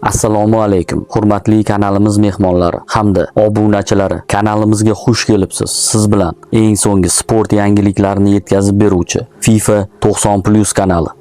Assalomu alaykum, hurmatli kanalimiz mehmonlari hamda obunachilari. Kanalimizga xush kelibsiz. Siz bilan eng so'nggi sport yangiliklarini yetkazib beruvchi FIFA 90+ kanali.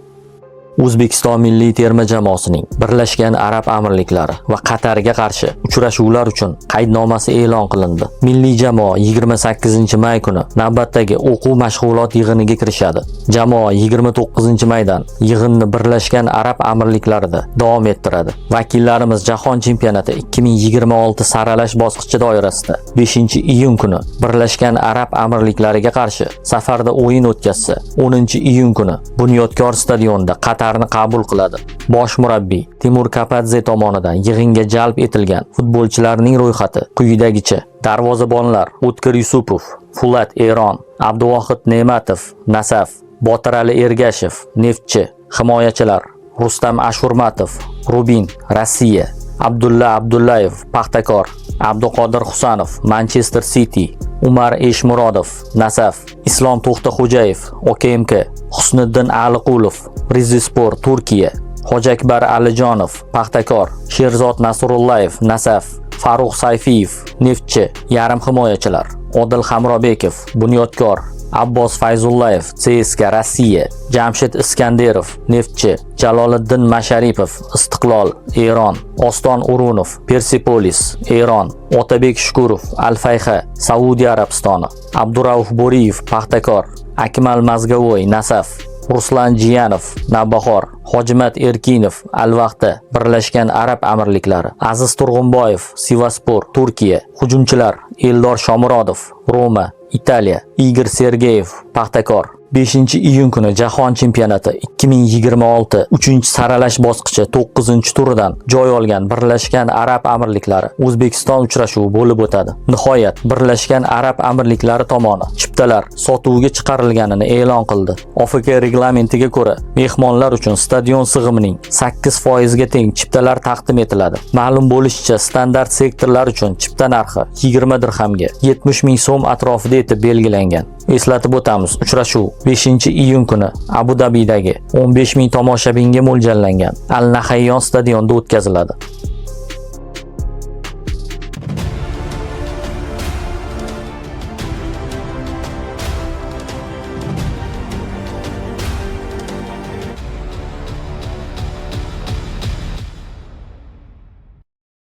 O'zbekiston milliy terma jamoasining Birlashgan Arab Amirliklari va Qatarga qarshi uchrashuvlar uchun qaydnomasi e'lon qilindi. Milliy jamoa 28-may kuni navbatdagi o'quv mashg'ulot yig'iniga kirishadi. Jamoa 29-maydan yig'inni Birlashgan Arab Amirliklarida davom ettiradi. Vakillarimiz Jahon chempionati 2026 saralash bosqichi doirasida 5-iyun kuni Birlashgan Arab Amirliklariga qarshi safarda o'yin o'tkazsa, 10-iyun kuni Bunyodkor stadionida Qatarni qabul qiladi. Bosh murabbiy Timur Kapadze tomonidan yig'inga jalb etilgan futbolchilarning ro'yxati quyidagicha: darvozabonlar O'tkir Yusupov, Fulat Eron, Abduvohid Ne'matov, Nasaf, Botirali Ergashev, Neftchi, himoyachilar Rustam Ashurmatov, Rubin, Rossiya, Abdulla Abdullayev, Paxtakor, Abduqodir Husanov, Manchester City, Umar Eshmurodov, Nasaf, Islom To'xtaxo'jayev, OKMK, Husniddin Aliqulov, Rizespor, Turkiya, Hojiakbar Alijonov, Paxtakor, Sherzod Nasrullayev, Nasaf, Farruh Sayfiyev, Neftchi, yarim himoyachilar Odil Hamrobekov, Bunyodkor, Abbos Fayzullayev, CSKA, Rossiya, Jamshid Iskanderov, Neftchi, Jaloliddin Masharipov, Istiqlol, Eron, Oston O'runov, Persepolis, Eron, Otabek Shukurov, Al-Fayha, Saudiya Arabistoni, Abdurauf Bo'riyev, Paxtakor, Akmal Mazgavoy, Nasaf, Ruslan Jiyanov, Navbahor, Hojimat Erkinov, Al-Vahda, Birlashgan Arab Amirliklari, Aziz Turg'unboyev, Sivaspor, Turkiya, hujumchilar Eldor Shomurodov, Roma, Italiya, Igor Sergeyev, Paxtakor. 5-iyun kuni Jahon chempionati 2026 3-saralash bosqichi 9-turidan joy olgan Birlashgan Arab Amirliklari O'zbekiston uchrashuvi bo'lib o'tadi. Nihoyat Birlashgan Arab Amirliklari tomoni chiptalar sotuvga chiqarilganini e'lon qildi. OFK reglamentiga ko'ra, mehmonlar uchun stadion sig'imining 8% ga teng chiptalar taqdim etiladi. Ma'lum bo'lishicha, standart sektorlar uchun chipta narxi 20 dirhamga 70 ming so'm atrofida etib belgilangan. Eslatib o'tamiz, uchrashuv 5-iyun kuni Abu Dabidagi 15 ming tomoshabinga mo'ljallangan Al Nahayyon stadionida o'tkaziladi.